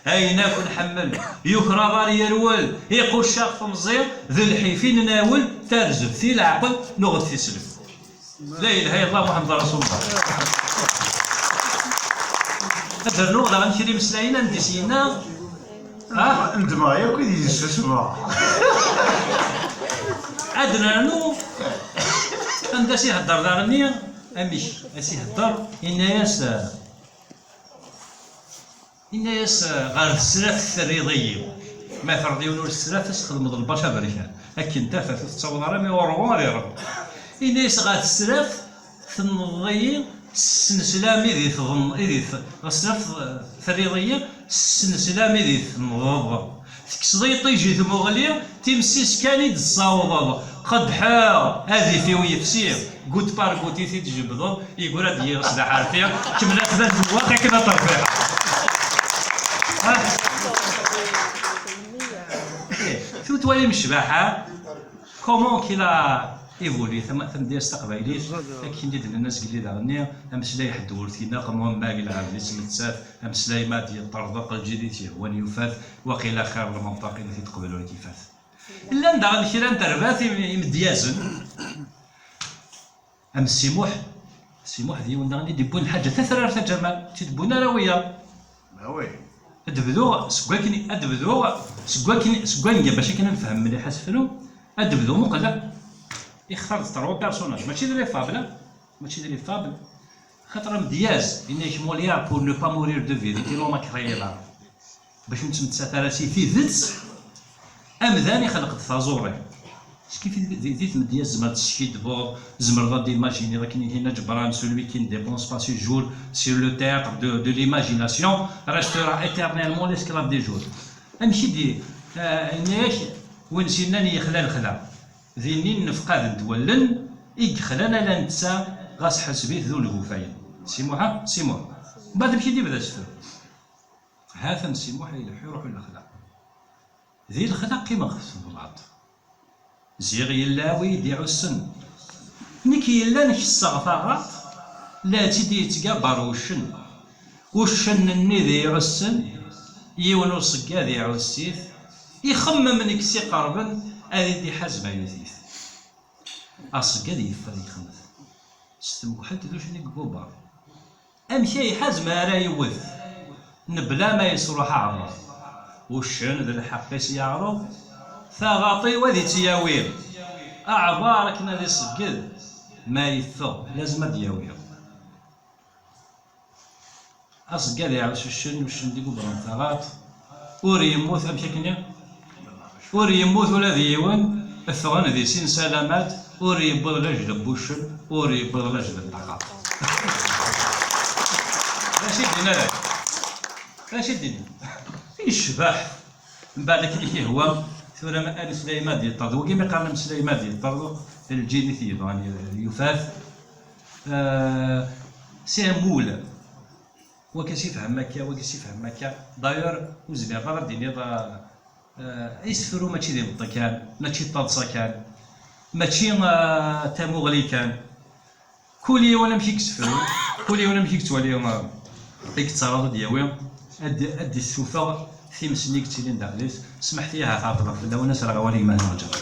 Ayen akk nḥemmel, yuker aḍar yerwel, iqucc-aɣ temẓi, d lḥif i nnawen, tarzeft i leɛqel, nuɣ-d tislem. La ilaha illallah Muḥemmed Rasulullah. Ad d-rnuɣ daɣen kra imeslayen anda i s-yenna, ah? Nedmeɣ yakk i d-yessusmeɣ. Ad d-nernu anda s-ihedder daɣenni, amek a s-ihedder, yenna-yas, Yenna-yas, "Ɣer tesraft terriḍ-iyi. Ma terreḍ yiwen ur tesraft, ad s-txedmeḍ lbac aberkan. Akken tafat ur tettaweḍ ara, mi urɣu ad iṛebb." Yenna-yas, "Ɣer tesraft tenneḍ-iyi, s ssnesla-m i di tḍen-, i di t-, ɣer tesraft, eh, terriḍ-iyi, s ssnesla-m i di tenneḍ. Tekkseḍ iṭij i tmuɣli, timsis kan i d-tessawḍeḍ. Qeddḥeɣ, adif-iw yefsi, goutte par goutte i t-id-jebdeḍ, yeggra-d yiɣes d aḥerfi, kemmel atma n lewwaq akken ad terfiḥ." Ah. Tutwayem ccbaḥa, comment qu'il a évolué, tam-, tamedyazt taqbaylit, akken i d-nenna zgelli daɣenni, ameslay ḥedd ur t-ilaq, Muhammed Lɛebd-is nettat, ameslay ma d-yeṭṭerḍeq, lǧid i t-yehwan yufa-t, waqila xir lmenṭaq i t-id-qbel ur k-ifat. Llan daɣen kra n terbat im-, imedyazen. Am Si Muḥ. Si Muḥ d yiwen daɣen i d-iwwin lḥaǧa tatrart a Ǧamal, ur tt-id-wwin ara wiyaḍ. Ma wi. Ad bduɣ seg wakken, ad bduɣ seg wakken, seg wakken, bac akken ad nefhem mliḥ asefru. Ad bduɣ muqel. Ixtar d trois personnages, mačči d les fables, mačči d les fables. Xaṭer amedyaz, yenna-yak Molière, pour ne pas mourir de vide, et l'homme a créé l'art. Bac ur nettmettat ara si tidet, amdan ixleq-d taẓuri. Kif di, di, di tmedya tzemreḍ ad teskiddbeḍ, tzemreḍ ad d-imaginiḍ akken ihi Nna Ǧebran, celui qui ne dépense pas ses jours sur le théâtre de, de l'imagination restera éternellement l'esclave des jours. Amek i d-, ah, yenna-yak, win s-yennan yexla lexla, d inin nefqaden-t wallen, i yexlan ala netta, ɣas ḥaseb-it d ungufayen. Si Muḥ, si Muḥ. Mbeɛd amek i d-ibda asefru? Ha-t-an Si Muḥ ileḥḥu iruḥ i lexla. Di lexla qqimeɣ ɣef teblaḍt. Ziɣ yella wi yi-d-iɛussen. Nekk yellan kesseɣ taɣaṭ, la tt-id-yettgabar uccen. Uccen-nni d iɛussen, yiwen uṣeggad iɛuss-it, ixemmem nekk s-iqerben ad i-d-iḥaz ma yuti-t. Aṣeggad yeffeɣ yexmed s tmekḥelt d uccen i ibuber. Amek ay iḥaz mi ara yewwet? Nebla ma yesruḥ aɛrur. Uccen d lḥeqq-is yeɛreḍ, taɣaṭ-iw ad itt-yawi. Aɛbar akken ad iṣegged, ma yeffeɣ, lazem ad d-yawi. Aṣeggad iɛuss uccen, uccen d ibuber n taɣaṭ. Ur yemmut, amek akken? Ur yemmut ula d yiwen, ffɣen di sin salamat, ur yewwiḍ la jleb uccen, ur yewwiḍ la jleb taɣaṭ. D acu i d-yenna da? D acu i d-yenna? Yecbeḥ. Mbeɛd akken i k-ihwa, tura ma ameslay ma d-yeṭṭerḍ. Wagi mi qqaren ameslay ma d-yeṭṭerḍ, lǧin i t-yebɣan yufa-t. Euh, c'est un moule. Wagi s-ifhem akka, wagi s-ifhem akka. D'ailleurs, ur zmireḍ ara ad d-tiniḍ, euh, euh, isefru mačči d imeṭṭi kan, mačči d taḍsa kan, mačči, euh, d tamuɣli kan. Kul yiwen amek i yessefru, kul yiwen amek i yettwali, euh, i yettaɛraḍ ad d-yawi, ad d-, ad d-issufeɣ times-nni i yettilin daxel-is. Smeḥt-iyi ahat ɛeṭṭleɣ fell-awen, ad as-rreɣ awal i gma Ǧerǧer.